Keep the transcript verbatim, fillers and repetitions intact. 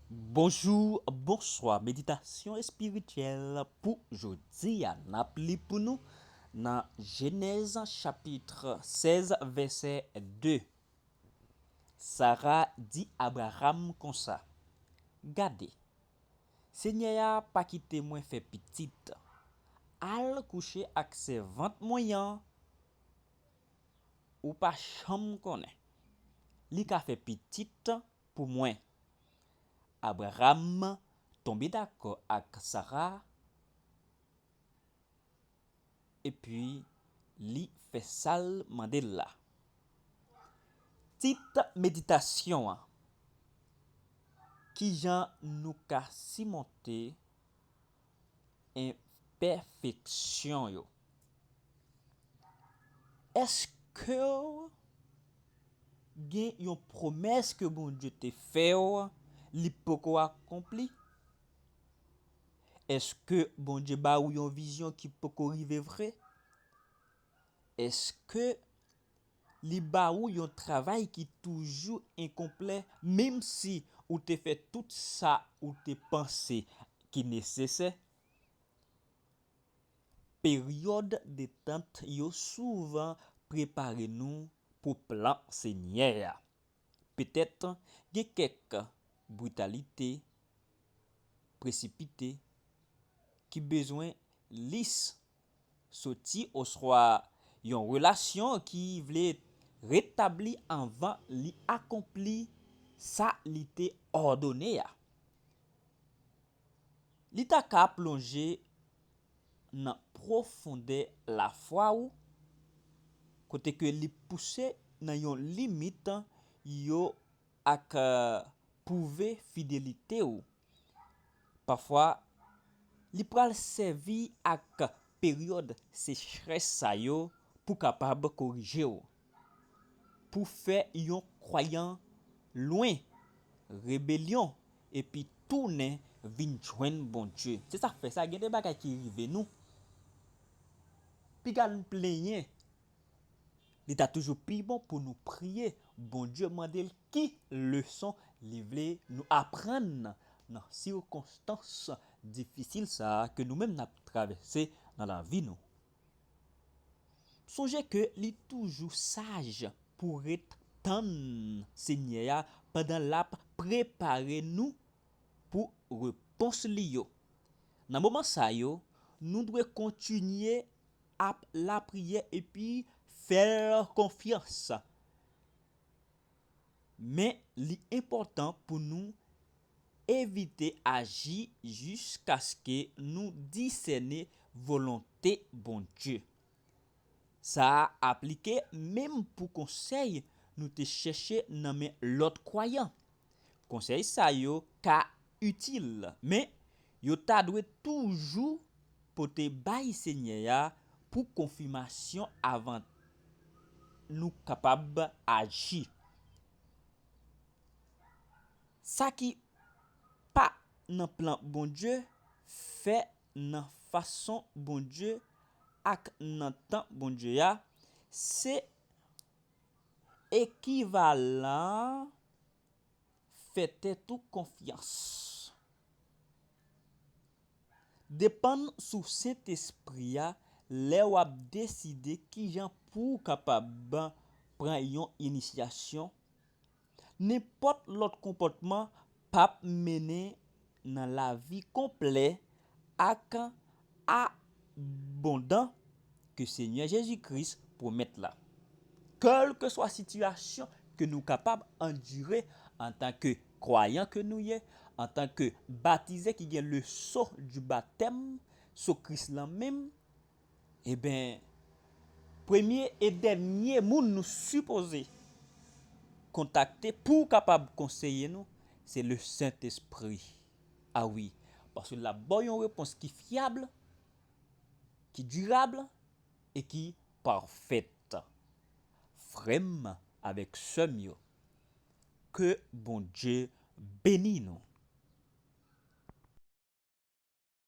Bonjou, bonswa. Meditasyon espirityèl pou jodi a. N ap li pou nou nan Jenèz chapit sèz, vèsè de. Sara di Abraram konsa, Gade, Senyè a pa kite mwen fè pitit. Al kouche ak sèvant mwen an, ou pa janm konnen. Li ka fè pitit pou mwen. Abraram tonbe dakò ak Sara, epi li fè sa l mande l la. Tit meditasyon an, Kijan nou ka simonte enpèfeksyon yo? Èske w gen yon pwomès ke Bondye te fè w, li poko akonpli? Èske Bondye ba ou yon vizyon ki poko rive vre? Èske li ba ou yon travay ki toujou enkonplè, menm si ou te fè tout sa ou te panse ki nesesè? Peryòd detant yo souvan prepare nou pou plan Senyè a. Petèt gen kèk britalite, presipite, ki bezwen lis soti oswa yon relasyon ki vle retabli anvan li akonpli sa li te òdone a. Li ta ka plonje nan pwofondè lafwa ou, kote ke li pouse nan yon limit yo ak pwouve fidelite w. Pafwa, li pral sèvi ak peryòd sechrès sa yo pou kapab korije w, pou fè yon kwayan lwen rebelyon epi tounen vin jwenn Bondye. Se sa k fè sa gen de bagay ki rive nou. Piga n plenyen, li ta toujou pi bon pou nou priye Bondye, mande l ki leson li vle nou aprann nan sikonstans difisil sa a ke nou menm n ap travèse nan lavi nou. Sonje ke li toujou saj pou ret tann Senyè a pandan l ap prepare nou pou repons li yo. Nan moman sa yo, nou dwe kontinye ap lapriyè epi fè l konfyans. Men, li enpòtan pou nou evite aji jiskaske nou disène volonte Bondye. Sa a aplike menm pou konsèy nou te chèche nan men lòt kwayan. Konsèy sa yo ka itil, men yo ta dwe toujou pote bay Senyè a pou konfimasyon avan nou kapab aji. Sa ki pa nan plan Bondye, fè nan fason Bondye ak nan tan Bondye a, se ekivalan fè tèt ou konfyans. Depann sou Sentespri a lè w ap deside kijan pou w kapab pran yon inisyasyon. Nenpòt lòt konpòtman p ap mennen nan lavi konplè ak abondan ke Senyè Jezi Kris pwomèt la. Kèlkeswa sitiyasyon ke nou kapab andire antanke kwayan ke nou ye, antanke batize ki gen le sceau du baptême, so Kris lan menm, ebyen, premye e dènye moun nou sipoze kontakte pou kapab konseye nou, se le Sentespri. A wi, paske l ap ba w yon repons ki fyab, ki dirab e ki pafèt. Frè m avèk sè m yo, ke Bondye beni nou.